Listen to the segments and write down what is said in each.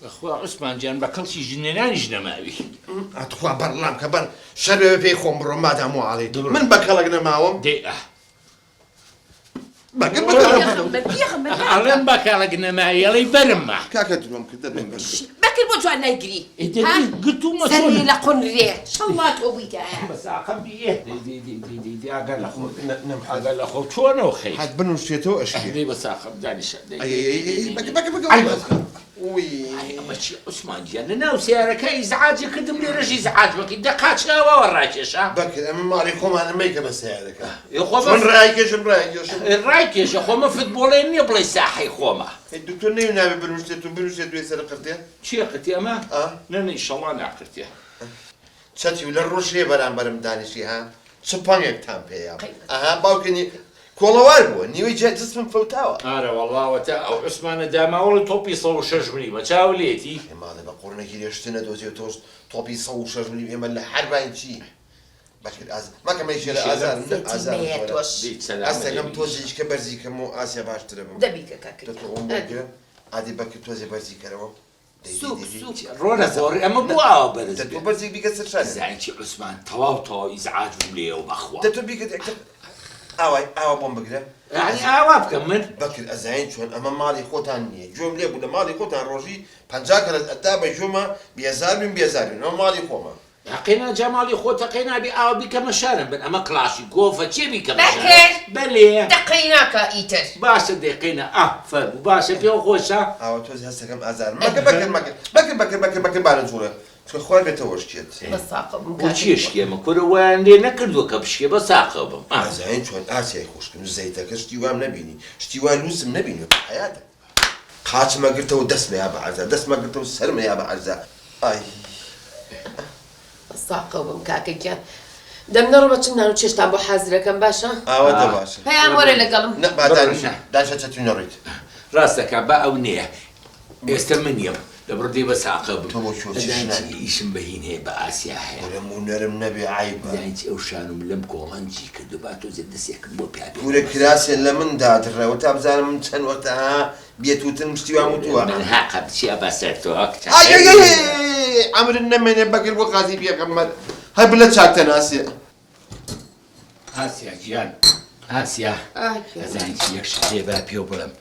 بەخوا عوسمان گیان بە کەڵکی ژنهێنانیش نەماوی. ئەتخوا بەڕڵام کە بەر شەر بێ پێی خۆم بڕۆم مادام وا ئەڵێی من بە کەڵک نەماوم. دەی ئاه. بەگەر بەگەر ئەڵێم بە کەڵک نەماوی ئەڵێی بەرم ما. کاکە درۆم کرد دەبێم بەر. بەکر بۆ جوان نایگری ها گرتوومە سەری لە قونرێ شەڵڵا تۆ بوویتایە. بە ساقەم بی ئێ دەی دەی دەی دەی دەی دەی ئاگا لە خۆ ئاگا لە خۆ چۆنەوە خەی. هەت بنووشێتەوە ئەشکێ. دەی بە ساقەم دانیشە دەی ئەی ئەی ئەی بەکر بەکر بەکر. ئەی ئەمە چیە عوسمان گیان لە ناو سەیارەکە ئیزعاجی کردم لێرەش ئیزعاج بکەی دە قاچی ئاواوە ڕاکێشا. بەکر ئەمە ماڵی خۆمانە مەیکە بە سەیارەکە. ئێ خۆ من ڕایکێشم ڕایکێشم. ڕایکێشە خۆ من فتبۆڵێ نییە بڵێی ساحەی خۆمە. ئەی دکتۆر نەیو نابێ بنووسێت و بنووسێت دوێ سەر قرتێ. چیە قرتێ ئەمە؟ ئا. نە نە ئیشەڵا ناقرتێ. چەتیو لە ڕۆژێ بەرامبەرم دانیشی ها چ پەنگێکتان پێیە ئەها باوکە نی کۆڵەوار بووە نیوەی جا جسمم فەوتاوە. ئارە وەڵا وەتا ئەو عوسمانە داماوەڵی تۆپی 106 ملیمە چاو لێتی. ئێ ماڵێ بە قوڕنەکی لێ شتێ نەدۆزیەوە تۆش تۆپی 106 ملیم ئێمە لە حەرباین چی بەکر ئاز مەکە مەیشێرە ئازارم نە زەتی ئازارم مەیە زۆرە تۆش. دەی سەلامە ئەستەکەم دەبی تۆزێ ئیشکە بەرزی کەمەوە ئاسیا باشترە بم دەبی کە کاکە دە تۆ گیان ئەوم بۆ ئەبی. بگرە ئادی بەکر تۆزێ بەرزی کەرەوە دەی دەی سووک دەی دەی سووک. ڕۆنە نەزا گۆڕی ئەمە نە بۆ ئاوا بەرز دە تۆ بێ. بەرزی بیکە سەر شانم. ئەزانی چی عوسمان تەواو تەواو ئیزعاج بووم لێیەوە بەخوا. دە تۆ بیکە ئاوای ئاوا بۆم بگرە. یانی ئاوا بکەم من؟ بەکر ئەزانی چۆن ئەمە ماڵی خۆتان نییە گوێم لێ بوو لە ماڵی خۆتان ڕۆژی 50 کەرەت ئەتا بە گوێما بێزار بین بێزار بین ئەمە ماڵی خۆمە. قەینا جا ماڵی خۆتە قەینا بی ئاوا بیکەمە شارم بن ئەمە کڵاشی گۆفە چیە بیکەمە شارم بەکر بەلێ. دەقەی ناکا ئیتر. باشە دەی قەینا ئا فەرموو باشە پێو خۆشە. ئاوا تۆزێ هەستەکەم ئازارم مەکە بەکر مەکە بەکر بەکر بەکر بەکر با نەجوڵێ چونکە خوار بێتەوە شکێت. بە ساقە بم بۆ کاکە چیە گیان. شکێ من کورە وایان لێ نەکردوە کە بشکێ بە ساقە بم ئا. ئەزانی چۆن ئاسیای خوشکم زەیتەکە شتی وام نەبینی شتی وا لوسم نەبینیوە لە حەیاتم. قاچم ئەگرتەوە دەستم ئەیا بە عەرزا دەستم ئەگرتەوە سەرم ئەیا بە عەرزا ئای. ساقەو بم کاکە گیان. دەم نەڕۆ بەچم نان و چێشتان بۆ حازرەکەم باشە؟ ئاوا دە باشە. پەیام وەرە لەگەڵم. نە با دانیشە دانیشە چەتوی نەڕۆیت. ڕاست دەکا با ئەو نەیە ئێستە من یەم لەبڕ دێ بە ساقە بم. تۆ بۆ کوێ چ ئەزانی چی ژنانی. ئیشم بە هین هەیە بە ئاسیا هەیە. کورە مونەرم نەبێ عەیبە. ئەزانی چی ئەو شان و ملم کۆڵەنجی کردوە با تۆزێ دەسێکم بۆ پیا بێنە کورە بەس. کراسێ لە من دادڕێوە تا بزانم من چەند وەختە ها بێت وتن شتی وام وتووە. من هەقە بچیە بەسەر تۆ کچە ئای ئای ئای عەمرت نەمێنێ بەکر بۆ قازی پێغەمبەر هەر بلە چاکتە ناسێ. ئاسیا گیان ئاسیا ئەزانی چی یەک شت هەیە با پێو بڵێم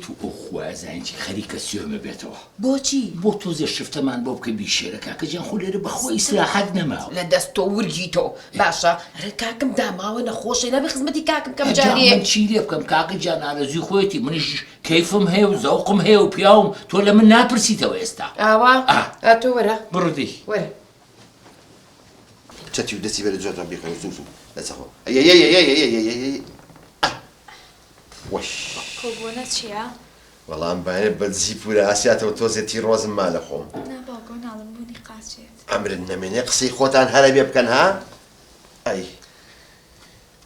تو ئەو خوا ئەزانی چی خەریکە سوێمە بێتەوە. بۆچی؟ بۆ تۆزێ شفتەمان بۆ بکە بیشێرە کاکە گیان خۆ لێرە بەخوا ئیسراحەت نەماوە. لە دەست تۆ ورگی تۆ باشە ئەرێ کاکم داماوە نەخۆشە نابێ خزمەتی کاکم بکەم جا جارێ. من چی لێ بکەم کاکە گیان ئارەزووی خۆیەتی منیش کەیفم هەیە و زەوقم هەیە و پیاوم تۆ لە من ناپرسیتەوە ئێستا. ئاوا؟ ئا تۆ وەرە. بڕۆ دەی. وەرە. چەتی و دەستی بەرە جۆتان بیخوێنە زوو زوو لەسە خۆ ئەیەیەیەیەیەیەیەیەی ئە وەش. کۆبوونە چییە؟ وەڵام بانێ بە دزی پورە ئاسیاتەوە تۆزێ تیڕۆزم ما لە خۆم. نا باوکە ناڵم بوونی قاچێت. عەمرت نەمێنێ قسەی خۆتان هەر ئەبێ بکەن ها ئەی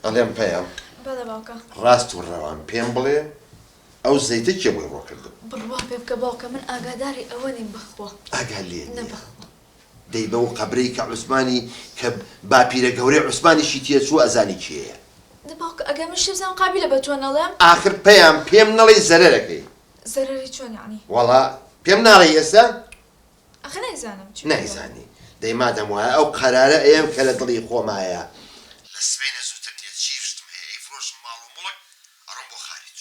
ئەڵێم پەیام. بەڵێ باوکە. ڕاست و ڕەوان پێم بڵێ ئەو زەیتە کێ بۆی ڕۆ کردم؟ بڕوا پێ بکە باوکە من ئاگاداری ئەوە نیم بەخوا. ئاگات لێ نا نییە؟ بەخوا. دەی بەو قەبرەی کە عوسمانی کە باپیرە گەورەی عوسمانیشی تێچووە ئەزانی کێیە؟ دە باوکە ئەگەر من شتێ بزانم قابیلە بە تۆ نەڵێم؟ ئاخر پەیام پێم نەڵێی زەرەرەکەی. زەرەری چۆن یەعنی؟ وەڵا پێم ناڵێی ئێستا؟ ئاخر نایزانم چی بووە. نایزانی دەی مادەم وایە ئەو قەرارە ئەیەم کە لە دڵی خۆمایە. لە سبەینێ زووتر نێچیر شتم هەیە ئەیفرۆشم ماڵ و موڵک ئەڕۆم بۆ خاریج.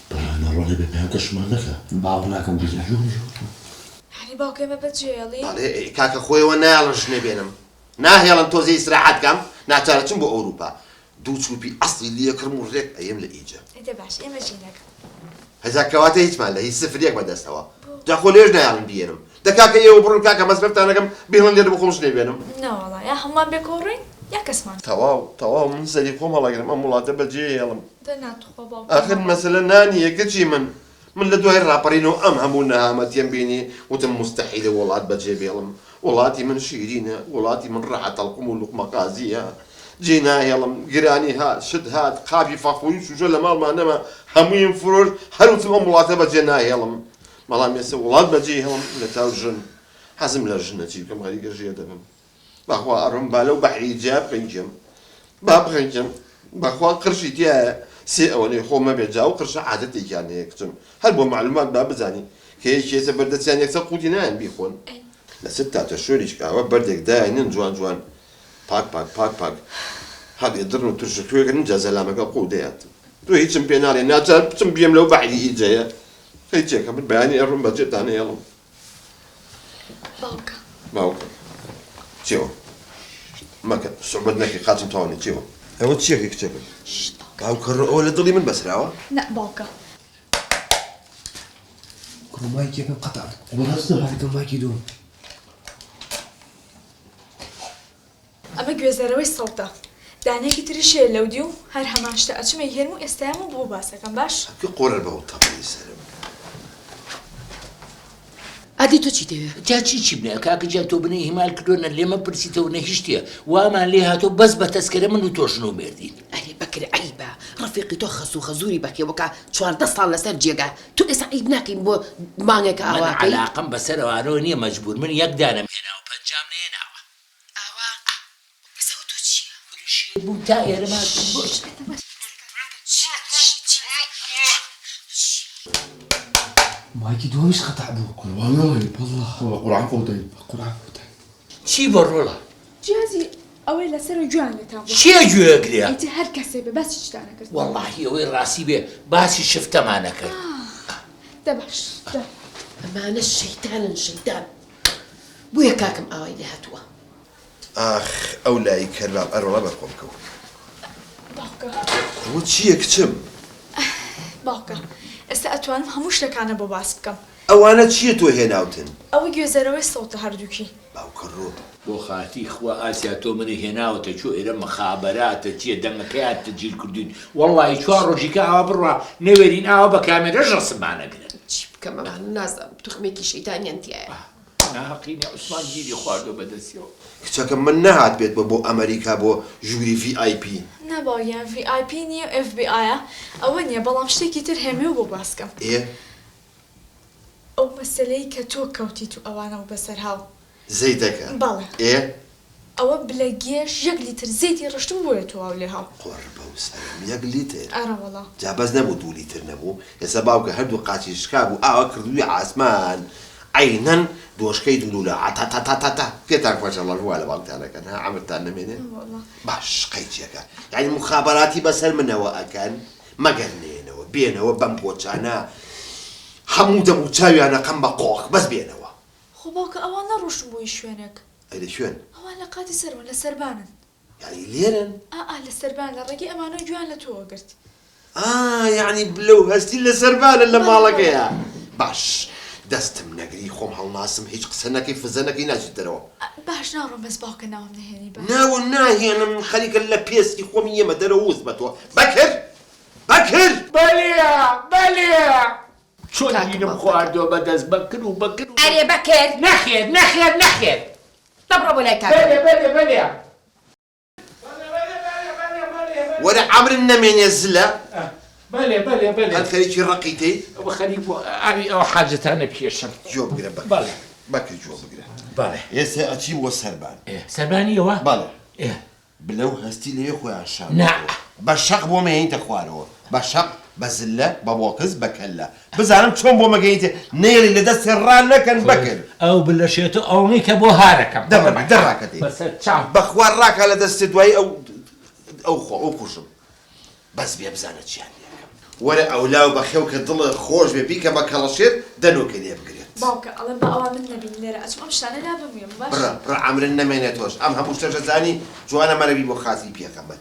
با نەڕۆنێ بێ پەیام کەشفمان نەکا. باوەڕ ناکەم گوزە. یانی باوکە ئێمە بەجێیەڵی؟ ئەڵێ کاکە خۆیەوە نایەڵن ژنێ بێنم ناهێڵن تۆزێ ئیسراحەت کەم ناچارە چم بۆ ئەوروپا دوو چوپی ئەسڵی لێکڕم و ڕێک ئەیەم لە ئیجە. ئەی دە باش ئێمە چی نەکەم. هەزار کەواتە هیچمان لە هیچ سفر یەک بەدەستەوە جا خۆ لێش نایەڵن بیێنم دە کاکە ئێوە بڕۆن کاکە مەسرەفتان ئەکەم بهێڵن لێرە بۆ خۆم ژنێ بێنم. نەوەڵا یا هەموومان بێکەوە ڕۆین یا کەسمان. تەواو تەواو من سەری خۆم هەڵەگرم ئەم وڵاتە بەجێ هێڵم. دە نا توخوا باوکم ئاخر مەڕۆ. مەسەلە نانیە کچی من من لە دوای ڕاپەڕینەوە ئەم هەموو نەهامەتیەم بینی وتم موستەحیلە وڵات بەجێ بێڵم وڵاتی من شیرینە وڵاتی من ڕەحەتەڵقوم و لوقمە قازیە جێ ناهێڵم گرانی هات شت هات قاپی فەخوری و شوشە لە ماڵما نەما هەموویم فرۆشت هەر وتم ئەم وڵاتە بەجێ ناهێڵم بەڵام ئێستا وڵات بەجێ هێڵم لە تاو ژن حەزم لە ژنە چی بکەم غەریکە ژێر دەبم بەخوا ئەڕۆم با لەو بەحری جیا بخنکێم با بخنکێم بەخوا قرشی تیایە سێ ئەوەنەی خۆم مەبێ جا ئەو قرشە عادەتێکیان هەیە کچم هەر بۆ مەعلومات با بزانی کە یەکی یەتە بەردەستیان یەکسەر قوتی نایەن بیخۆن. لەسەر تاتە شۆریش ئاوا بەردێک دایەنن جوان جوان پاک پاک پاک پاک هەڵی دڕن و ترش و توێکن ئینجا زەلامەکە قوو دەیات. تۆ هیچم پێ ناڵێ ناچار بچم بێم لەو بەحری ئیجەیە. قەیچێکە من بەیانی ئەڕۆم بەجێتان ئەیەڵم. باوکە. باوکە. چیەوە؟ مەکە سوعبەت نەکەی قاچم تەواو نیە چیەوە؟ ئەوە چیەکەی کچەکەم؟ باوکە ڕۆ ئەوە لە دڵی من بەسراوە؟ نا باوکە. کوڕە مایکی یەکەم قەتع بوو. بەڕاستە؟ هاتم مایکی دووەم. ئەمە گوێزەرەوەی سەوتە. دانەیەکی تریش هەیە لەودیو هەر هەمان شتە ئەچم ئەیهێنم و ئێستایەم و بۆ باسەکەم باش. ئەکە قۆرە بەو تەپڵی سەرم. ئەدی تۆ چی دەوێ؟ جا چی چی بنێ کاکە گیان تۆ بنێ ئیهمال کردوە نە لێمە پرسیتەوە نە هیچ شتێ وامان لێ هاتوە بەس بە تەسکەرە من و تۆ ژن و مێردین. ئەرێ بەکر عەیبە ڕەفیقی تۆ خەسوو خەزووری بەخێوەکە 14 ساڵ لەسەر جێگا تۆ ئێستا عەیب ناکەین بۆ مانگێکە من ئاواکەی؟ عەلاقەم بەسەر ئەوانەوە نیە مەجبور من یەک دانەم هێناوە پەنجام نەهێناوە. ئاوا ئێستا ئەوە تۆ چیە؟ کورە شێت بووم تا ئێرە ماچم برد. مایکی دووەمیش قەتع بوو. کورە وا ناڵێی. وەڵڵا. بە قورعان فەوتای. بە قورعان فەوتای. چی بۆ ڕۆڵە؟ جیازی ئەوەی لەسەرە گوێیان لێتان بوو. کێ گوێ ئەگرێ؟ ئیتر هەر کەسێ بێ باسی چیتان ئەکرد؟ وەڵاهی ئەوەی ڕاستی بێ باسی شفتەمان ئەکرد. دە باش دە. ئەمانە شەیتانن شەیتان بۆیە کاکم ئاوای لێ هاتووە. ئاخ ئەو لای کەرباب ئەرۆڵە بەرخۆم کەوت. باوکە. ئەوە چییە کچم؟ باوکە ئێستا ئەتوانم هەموو شتەکانە بۆ باس بکەم. ئەوانە چییە تۆ هێناوتن؟ ئەوە گوێزەرەوەی سەوتە هەردووکی. باوکە ڕۆ. بۆ خاتری خوا ئاسیا تۆ منی هێناوەتە کوێ ئێرە مخابەراتە چیە دەنگەکەیان تەجیل کردوین وەڵاهی چوار ڕۆژی کە ئاوا بڕوا نەوێرین ئاوا بە کامێرەش ڕەسممان ئەگرن. چی بکەم ئەمانە نازانم توخمێکی شەیتانیان تیایە. ناهەقی نیە عوسمان گیری خواردوە بەدەستیەوە. کچەکەم من نەهات بێت بۆ ئەمەریکا بۆ ژووری ڤی ئای پی. نا باوک گیان ڤی ئای پی نیە و ئێف بی ئایە ئەوە نیە بەڵام شتێکی تر هەیە بۆ باس کەم. ئێ. ئەو مەسەلەی کە تۆ کەوتیت و ئەوانە و بەسەر هاو. زەیتەکە. بەڵێ. ئێ. ئەوە بلە گێژ یەک لیتر زەیتی ڕشتبوو بۆیە تۆ واو لێ هاو. قوڕ بەو سەرم یەک لیتر. ئەرەوەڵا. جا بەس نەبوو دوو لیتر نەبوو ئێستا باوکە هەردوو قاچی شکابوو ئاوا کردبووی عاسمان عەینەن دۆشکەی دوولولە عەتەتەتەتە پێتان خۆشە ڵەش وا لە باوکتان ئەکەن ها عەمرتان نەمێنێ باش قەیچیەکە یانی موخابەراتی بەسەر منەوە ئەکەن مەگەر نێنەوە بێنەوە بەم قۆچانە هەموو دەم و چاویان ئەقەم بە قۆخ بەس بێنەوە. خۆ باوکە ئەوان نەڕۆشتن بۆ هیچ شوێنێک. ئەی لە کوێن؟ ئەوان لە قاتی سەرەوەن لە سەربانن. یانی لێرەن؟ ئا ئا لە سەربان لە ڕێگەی ئەمانەوە گوێیان لە تۆ ئەگرت. ئا یانی بلەو هەستی لە سەربانە لە ماڵەکەیە. باش دەستم نەگری خۆم هەڵناسم هیچ قسە نەکەی فزە نەکەی ناچیت دەرەوە. باش ناڕۆم بەس باوکە ناوم نەهێنی باش. ناوم ناهێنم خەریکە لە پێستی خۆمی یەمە دەرەوە وس بە تۆ. بەکر! بەکر! بەلێ بەلێ. چۆن گیرم خواردوە بە دەست بەکر و بەکر و. ئەرێ بەکر. نەخێر نەخێر نەخێر. دە بڕۆ بۆ لای کاکە. بەلێ بەلێ بەلێ. وەرە عەمرت نەمێنێ زلە. بەلێ بەلێ بەلێ. هەر خەریکی ڕەقی تێی. ئەوە خەریک بوو ئاوی ئەو حاجەتانە بکێشم. گوێ بگرە بەکر. بەڵێ. بەکر گوێ بگرە. بەڵێ. ئێستا ئەچی بۆ سەربان. ئێ سەربانیەوە؟ بەڵێ. ئێ. بلەو هەستی لەوێ خۆیان شاردۆتەوە. نا. بە شەق بۆم ئەیەنیتە خوارەوە. بە شەق، بە زللە، بە بۆکس، بە کەللە. بزانم چۆن بۆم ئەگەیەنیتە نەیەڵی لە دەستێ ڕا نەکەن بەکر. ئەو بلە شێتە ئەوەی کە بۆ هارەکەم. دە بڕ دە ڕاکەتەی. بەسەر چاو. بەخوا ڕاکا لە دەستێ دوایی ئەو ئەو خۆ ئەو کوژم. بەس بێ بزانە چیان لێ ئەکەم. وەرە ئەولاو بەخێو کە دڵت خۆش بێ بیکە بە کەڵەشێر دەنوکە لێ بگرێت. باوکە ئەڵێم با ئەوان من نەبینن لێرە ئەچم ئەم شتانە لابەم و یەم باش. بڕە بڕە عەمرت نەمێنێ تۆش ئەم هەموو شتەش ئەزانی جوانە مەرەبی بۆ خاتری پێغەمبەر.